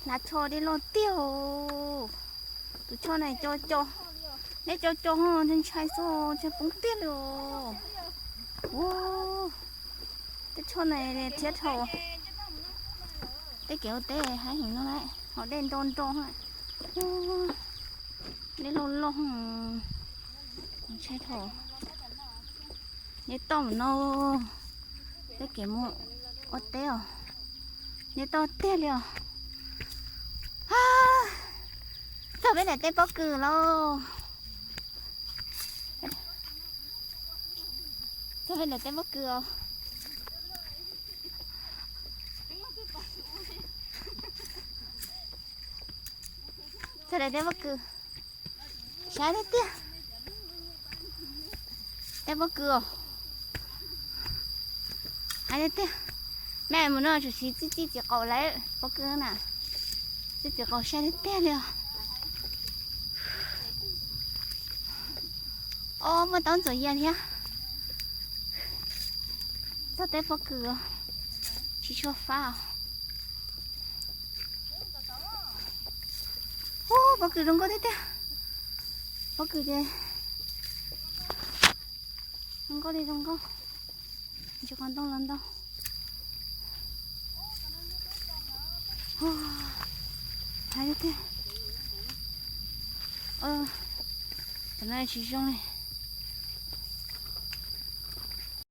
Hnav tsho dej loj tiag os. Tus tsho na co co, dej co co ho ntshai xwb, ntshai poob tiag li os. Tej tsho na thiab dhau. Tej kev ua teb hab heev no na, ho dej nro nro, dej loj loj, ntshai dhau. Dej toj mus no, tej kev mus ua teb os, dej toj tiag li os. Txog peb daim teb pob kws lauj. Txog peb daim teb pob kws os. Txog daim teb pob kws. Sab tiag tiag. Teb pob kws os. Sab tiag tiag. Mej mus no tsuas siv txij txij txiv qaum lawm pob kws na. Txij txiv qaum sab tiag tiag li os. Ob, muaj taub ntxuam yas thiab. Txog teb pob kws, tsis tshua fab. Ub, pob kws zoo nkauj tiag tiag. Pob kws ces zoo nkauj li zoo nkauj. Ntsis qhov ntoo los ntau. Hais tiag, cov no tsis zoo li.